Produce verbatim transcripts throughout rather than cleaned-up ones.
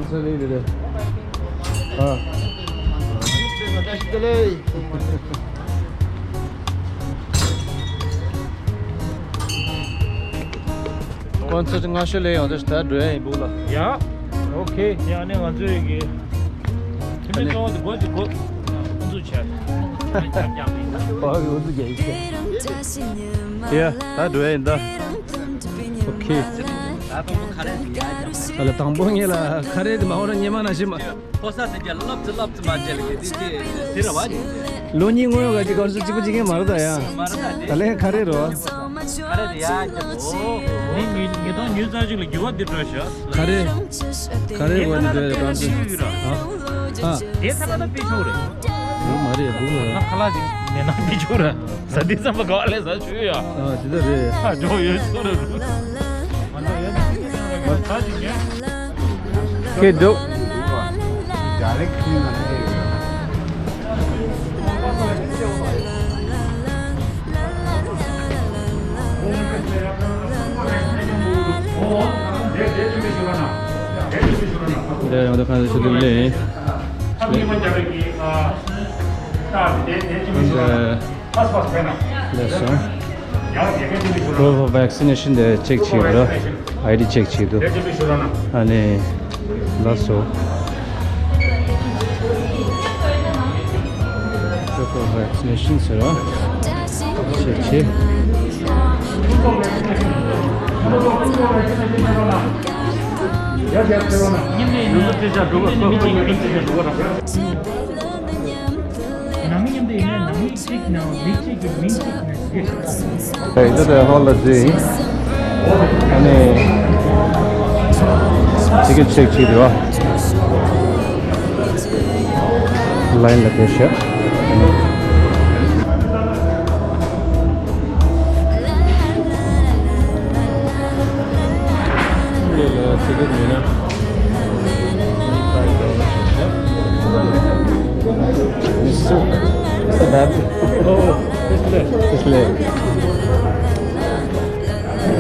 ས་ལེ་རེད། ཨ། ཁོང་ཚོ་སྔ་ཤོས་ལས་ཡོང་དུས་ད་འགྲོ་ཡ་ཡིན་སྦུག་ལ། ཡ། ཨོ་ཁེ། ཡ་ནས་ང་ཚོའི་གི་འཐུས་མི་གཙོ་བོ་དེ་འགོ་ཅིག་འགོ་འཛུགས་བྱས། ཨ་གི་འུ་ཚུགས་རྒྱག་ཡིན། ཡ་ད་འགྲོ་ཡ་ཡིན་ད། ཨོ་ཁེ། ཨ་ལ་དང་པོ་ངེད་ལ་ཁ་རས་དེ་མ་འོང་ན་སྙེ་མ་ན་ཤི་མ། ཕོ་གསར་དེ་རྒྱ་ལབ་ཙི་ལབ་ཙི་མ་བྱས་ལ་གི་དེ་དེ་དེ་ར་བ་ཅིག་ལོ་གཉིས་སྔོན་ག་ཅིག་གར་སོ་གཅིག་པུ་གཅིག་ཡིན་མ་རེད་ད་ཡ། མ་རེད་ད་དེ། ད་ལན་ཁ་རས་རོ། ཁ་རས་དེ་ཡ་རྒྱ་ལོ། ནི་ཉིས་ཉིས་སྟོང་ཉི་ཤུ་རྩ་གཅིག་ལ་འགྱུར་བ་འདི་འགྲོ་ཤག་ཁ་རས། ཁ་རས་དེ་ཐ་ན་ད་དཔེ་ཆོག་རེད། ཨ། ཨ། དེ་ཐ་ན་ད་དཔེ་ཆོག་རེད། བུ་མ་རེད་བུ་མ་རེད། ང་ཁ་ལག་ཅིག་ནས་ན་དཔེ་ཆོག་རེད། ཟ་དུས་ཙམ་པ་ག་བ་ལས་ཟ་ཆོག་ཡ། ཨ་དེ་ད་རེད། ཨ་འགྲོ་ཡོད་ཆོག་རེད། ང་ད་ཡོད་ཆོག་རེད། ང་ད་ཅིག་ངས། ཁེ་འདུག་འདིར་ཡོང་དུས་ཁ་ཤས་ཤིག་ལས། ལགས་སོ། Global vaccination དེ་ཅེག་བྱེད་དགོས། ཨའི་ཌི་ཅེག་བྱེད་དགོས། ཨ་ནི་ལགས་སོ། Global vaccination ཟེར་བ་ཅེག་བྱེད། ནང་མི་མཉམ་དུ་ཡིན་ན་ནང་མི་གཅིག་ནང་མི་གཅིག་གི་མིང་གཅིག་ནས་ཡོད། ཨེ་འདི་ལྟར་ཧོལ་ལ་འཛུལ་ཡིན། ཨ་ནི་ཊི་ཀེ་ཊི་ཅེག་བྱེད་དུས་ལ་ཡིན་ལ་བསྡད་ཤག་འདི་ལ་ཊི་ཀེ་ཊི་མེད་ན། Mister, Mister Bab. Oh, this way. This way.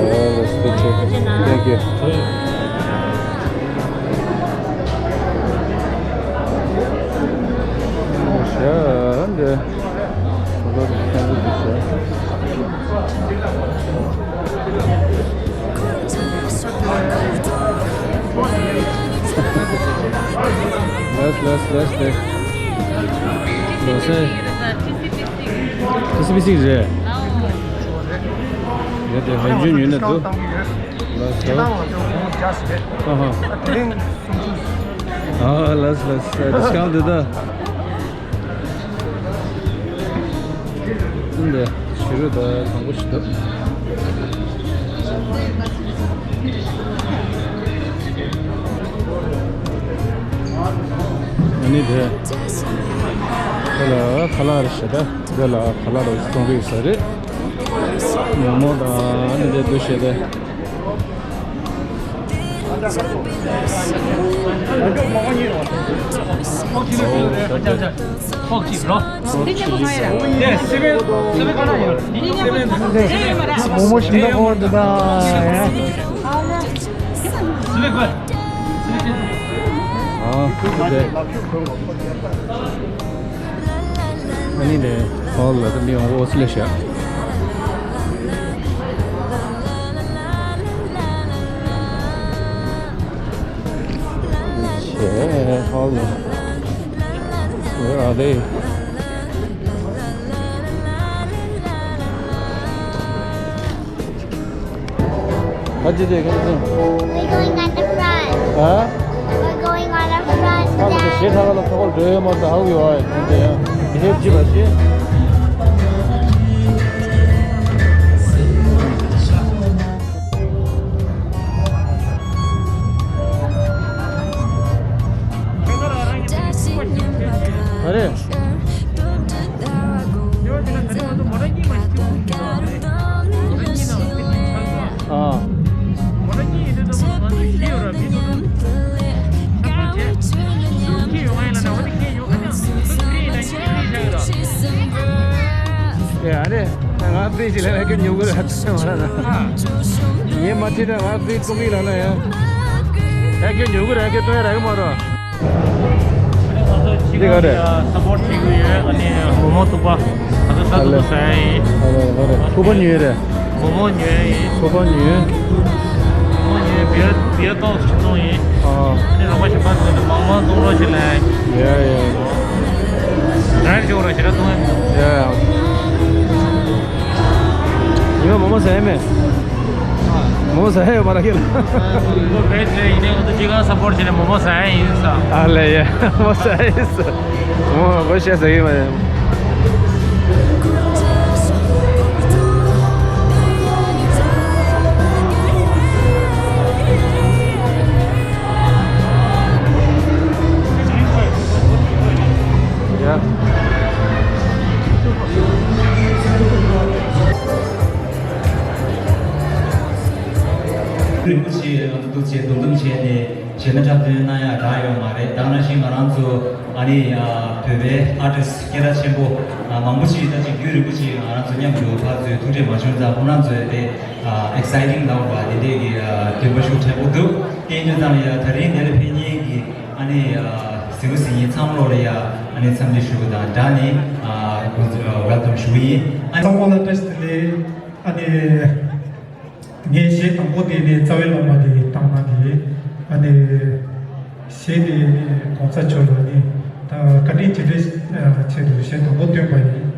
Oh, that's good too. Thank you. Oh, sure. Let's, let's, let's, let's. Let's say. ཊི་སི་བི་སི་རེད། ཡོད་དེ་ཧན་ཇུན་ཡོད་ན་འདུག་ལགས་སོ། ཨ་ཧ། ཨ་ལགས་ལགས། ཌི་སི་ཀའུན་ཊི་འདི་ད། འདི་ཕྱི་རུ་ད་དང་པོ་ཞིག་འདུག་ཨ་ནི་དེ། དེ་ལ་ཁ་ལག་རེ་བྱེད་ད། དེ་ལ་ཁ་ལག་རེ་གཏོང་གི་ཡོད་ས་རེད། མོག་མོག་དང་ཨ་ནི་དེ་འདུ་བྱེད་དེ། ཕོག་ཅིག་རོ། མོག་མོག་ཞིམ་པོ་འདུག་ད་ཡ། ཨ་ཁུ་ཁུ་དེ། ཨ་ནི་ནས་ཧོལ་ལ་ད་མི་ཡོང་འོ་སི་ལེ་ཤ། ཧོལ་ལ། Where are they? What did you get? We're going on the front. Huh? We're going on the front, Dad. ཞེས་ཐག་ལ་ཐོག་འགྲོ་ཡོད་མ་རེད། ཧ་གོ་ཡོད་ཨ། དེ་ཡང་དེ་ཧེབ་ཅི་ལ་ཞེས། ཨ་རེ། ཨ། ཨེ་ཨ་རེ། ང་ཕི་ཞིག་ལ་ཁྱོད་ཉོ་གི་ར་ཚ་མ་ར་ན། ངས་མ་ཁྲིད་ད་ང་ཕི་ཏོག་གི་ལ་ན་ཡ། ཡ་ཁྱོད་ཉོ་གི་རེད། ཁྱོད་སྟོན་ཡ་རག་གི་མ་རེད། འདི་ག་རེད། སབ་པོར་བྱེད་ཀྱི་ཡོད། ཨ་ནི་མོག་མོག་ཐུག་པ། ད་ལྟ་ས་ཐུག་པ་ཟ་ཡ་ཡིན། ཨ་ལེ་ཨ་ལེ། ཐུག་པ་ཉོས་རེད། མོག་མོག་ཉོས་ཡིན། ཐུག་པ་ཉོས། མོག་མོག་ཉོས། བི་ཡར་བི་ཡར་ཏོག་ཙམ་བཙོང་ཡིན། ཨ། ཨ་ནི་རོགས་པ་གཞན་པ་ཚོ་ལ་མང་མང་བཙོང་རོགས་བྱེད་ལ། ཡ་ཡ། ད་ཡར་འཇོག་རོགས་བྱེད་ར་བཙོང་ཡ། ཡ་ཡ། ཉི་མ་མོག་མོག་ཟ་ཡ་མེད། མོག་མོག་ཟ་ཡ་ཡོད་མ་རེད་ཁྱེད་ལ། ཁོ་བེད་རེད། ཡིན་ནའི་ང་ཚོ་སྤྱི་ཁང་སབ་པོར་བྱས་ནས་མོག་མོག་ཟ་ཡ་ཡིན་ས། ཨ་ལེ་ཡ། མོག་མོག་ཟ་ཡ་ཡིན་ས། མོག་མོག་བཤད་ཟ་གི་མ་རེད། ཡ། རིན་པོ་ཆེ་ང་ཚོ་འདུ་བྱེད་རྡོག་རྡོམ་བྱས་ནས་གཞས་སྣ་འཁྲབ་སྟོན་གནང་ཡག་རག་ཡོད་མ་རེད། ད་ག་ནང་བཞིན་ང་རང་ཚོ་ཨ་ནི་ཨ་བོད་པའི་ཨར་ཊིསི་སྐད་གྲགས་ཆེན་པོ་ཨ་མང་པོ་ཞིག་ད་ཅིག་རྒྱུན་རིང་པོ་ཞིག་ང་རང་ཚོ་མཉམ་དུ་ཕར་ཚུར་ཐུག་འཕྲད་མ་བྱུང་ཙང་ཁོང་རྣམ་ཚོས་དེ་ཨ་ཨེག་སའི་ཊིང་ལབ་པ་དེ་འདྲས་ཀྱི་ཨ་འདུན་པ་ཤུགས་ཆེན་པོ་འདུག་དེ་ཡིན་དུས་ཙང་ཡ་ད་རིང་འདིར་ཕེབས་མཁན་གྱི་ཨ་ནི་ཨ་གཟིགས་མོ་གཟིགས་མཁན་ཚང་མ་ལོག་ལ་ཡ་ཨ་ནི་འཚམས་འདྲི་ཞུ་བ་དང་སྦྲགས་ནས་ཨ་ཁོང་ཚོ་ཨ་ཝེལ་ཀམ་ཞུ་གི་ཡིན། ཨ་ནི་ཚང་མ་ལ་བཀྲ་ཤིས་བདེ་ལེགས། ཨ་ནི། ངས་གཞས་དང་པོ་དེ་ནི་རྩ་བའི་བླ་མ་དེ་བཏང་ན་དེ། ཨ་ནི། གཞས་དེ་ནི་གོང་ས་མཆོག་ལ་ནི་ད་བཀའ་དྲིན་རྗེས་དྲན་ཆེད་དུ་གཞས་དང་པོ་བཏོན་པ་ཡིན།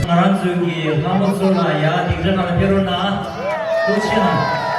ང་རང་ཚོའི་གི་ལྷ་མོ་ཚོ་ལ་ཡ་སྡིངས་ཆ་ནང་ལ་ཕེབས་རོགས་གནང་། ཐུགས་རྗེ་གནང་།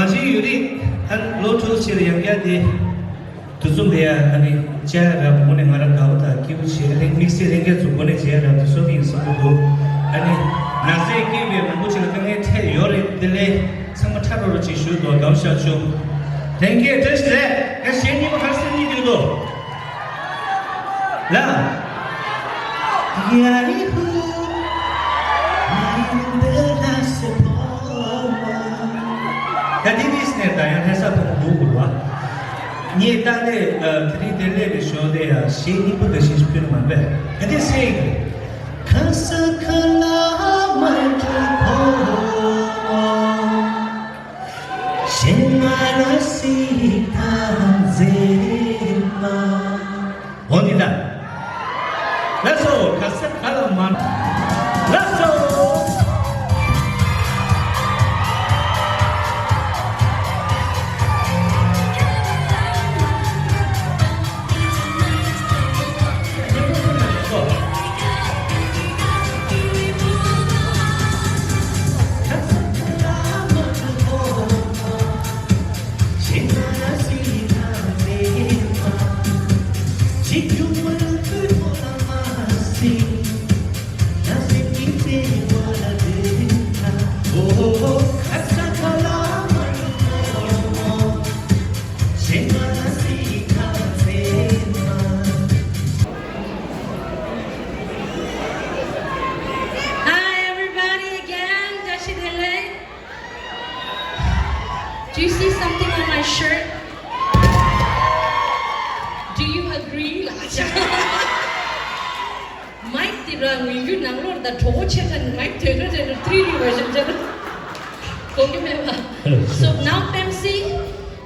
ང་ཚོའི་ཡུལ་རིས་ཨ་ལོ་ཐུག་ཕྱིར་ཡང་བསྐྱར་དེ་དུས་ཚོད་འདི་ཡ་ཨ་ནི་བཅར་རབ་དངོས་གནས་ང་རང་དགའ་བོ་དང་སྐྱིད་པོ་བྱེད་ལེ་དམིགས་བསལ་ལྷན་རྒྱས་ཚོ་སྒོ་ནས་བྱེད་རབ་དུ་སོ་ཐིང་སོ་ཐུ་འདུག་ཨ་ནི་ན་ཚས་སྐྱེས་པའི་མང་པོ་ཅིག་ལ་དཀའ་ངལ་འཕྲད་ཡོད་རེད། དེ་ལས་ཚང་མ་ཁྲ་རོ་རོ་ཅིག་ཞུ་འདུག་དགའ་བོ་ཤག་ཆུ་ལྷན་རྒྱས་བཀྲ་ཤིས་བདེ་ལེགས། ཡ་གཞས་གཉིས་པ་ག་རེ་ཟེར་གཉིས་འདུག་དོ། ལ། ཡ་ཧི་ཧུ། ང་ཡི་འདི་ལ་སེ་ཕོ་མོ། ད་དེ་ནི་སྣེ་ད་ཡང་ལྷ་ས་ཕོ་མོ་འདུག་དགོས་པ། ངས་ད་ལས་དེ་རིང་དེ་ལས་ཀྱི་ཞོ་དེ་ཡང་གཞས་གཉིས་པོ་འདི་ཞིག་ཕུལ་མ་པས་ག་དེ་སེ་ཡིན། ཁ་ས་ཁ་ལ་མ་འགྲོ་ཕོ་མོ། ཞེ་མ་ལ་སི་ཐང་ཛེ་མ། འོ་འདི་ད། ལགས་སོ། ག་ས་ག་ལ་མ། ལགས་སོ། Hi, everybody, again. བཀྲ་ཤིས་བདེ་ལེགས། Do you see something on my shirt? Do you agree? ལགས་ཆ། མའིག་དེ་ར་ངུ་རྒྱུ་ནང་ལོགས་ད་གྲོགས་པོ་ཆེ་ཁ་ནས་མའིག་དོད་དོད་དོད་ཏྲི་རི་བར་ཞིག་བྱས་ན་གོ་གི་མེད་པ། So now Pepsi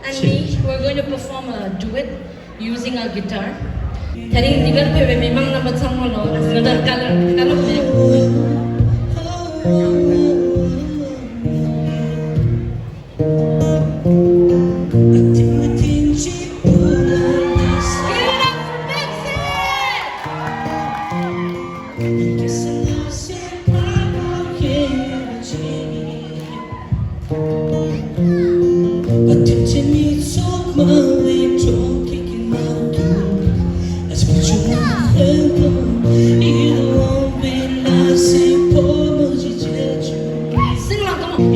and me, we're going to perform a duet using our guitar. ད་རིང་འདི་གར་ཕེབས་པའི་མི་མང་རྣམ་པ་ཚང་མ་ལ་ང་ཚོ་བཀའ་སློབ་བཀའ་སློབ་ནས། Sing along, come on.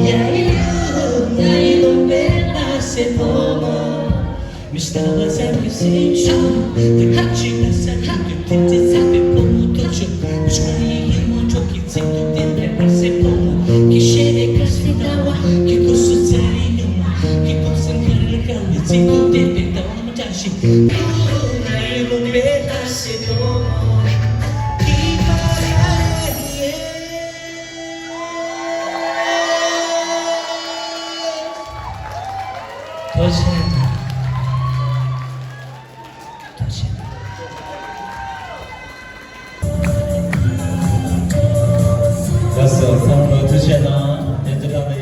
ཐུགས་རྗེ་ཆེ། ཐུགས་རྗེ་ཆེ། ལགས་སོ། ཚང་མ་ལ་ཐུགས་རྗེ་ཆེ་གནང་། དེ་ཚོ་ད་ལྟ་